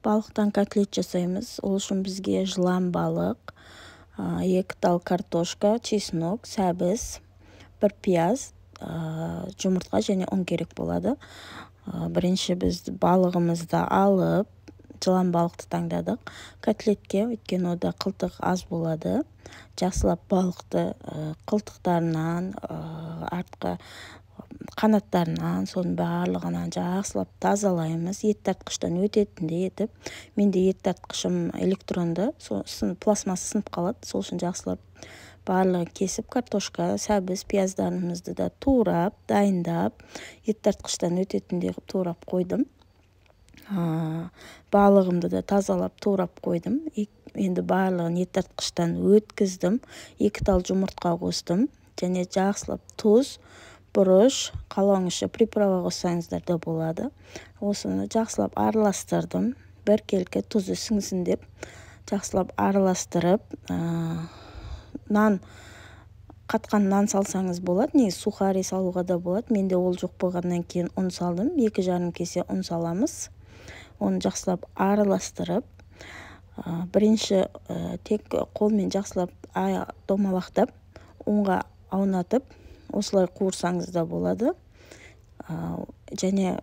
Балықтан котлет жасаймыз. Ол үшін бізге жылан балық, 2 тал картошка, чеснок, сәбіз, 1 пияз, жұмыртқа және ұн керек болады. Бірінші біз балығымызды алып, жылан балықты таңдадық котлетке, өйткені ода қылтық аз болады. Жақсылап балықты қылтықтарынан, артқы қанаттарынан, соның барлығынан жақсылап тазалаймыз. Ет тартқыштан өтетіндей етіп. Менде ет тартқышым электронды, пластмассы сынып қалады, сол үшін жақсылап барлығын кесіп, картошка, сәбіз, пияздарымызды да турап, дайындап, ет тартқыштан өтетіндей қылып турап қойдым. Балығымды да тазалап турап қойдым. Енді барлығын ет тартқыштан өткіздім. 2 тал жұмыртқа қостым және жақсылап тұз, бұрыш, қалауыңызша приправа қоссаңыздар да болады. Осыны жақсылап араластырдым. Біркелкі тұзы сіңсін деп жақсылап араластырып, нан, қатқан нан салсаңыз болады, негізі сухари салуға да болады. Менде ол жоқ болғаннан кейін ұн салдым. 2,5 кесе ұн саламыз. Оны жақсылап араластырып, бірінші тек қолмен жақсылап домалақтап, ұнға аунатып, осылай қуырсаңыз да болады. Және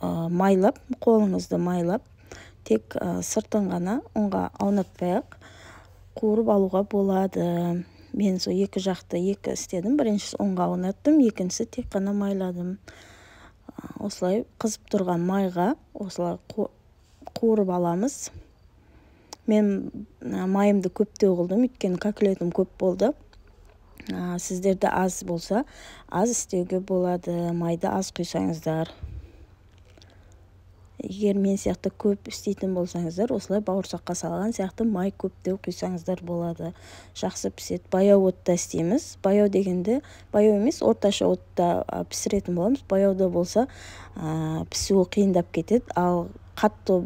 майлап, қолыңызды майлап, тек сыртын ғана ұнға аунатпай-ақ қуырып алуға болады. Мен сол екі жақты екі істедім. Біріншісі ұнға аунаттым, екіншісі тек қана майладым. Осылай қызып тұрған майға осылай қуырып аламыз. Мен майымды көптеу қылдым, өйткені котлетім көп болды. Сіздерде аз болса, аз істеуге болады, майды аз құйсаңыздар. Егер мен сияқты көп істейтін болсаңыздар, осылай бауырсаққа салған сияқты май көптеу құйсаңыздар болады. Жақсы піседі. Баяу отта істейміз. Баяу дегенде, баяу емес, орташа отта пісіретін боламыз. Баяуда болса, пісуі қиындап кетеді. Ал қатты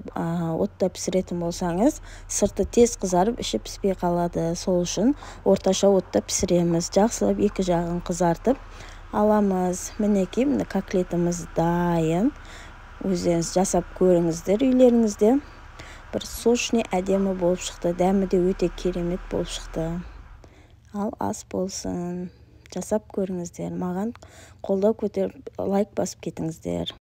отта пісіретін болсаңыз, сырты тез қызарып, іші піспей қалады. Сол үшін орташа отта пісіреміз. Жақсылап екі жағын қызартып аламыз. Мінекей, міне котлетіміз дайын. Өздеріңіз жасап көріңіздер үйлеріңізде. Бір сочный, әдемі болып шықты. Дәмі де өте керемет болып шықты. Ал ас болсын. Жасап көріңіздер. Маған қолдау көтеріп, лайк басып кетіңіздер.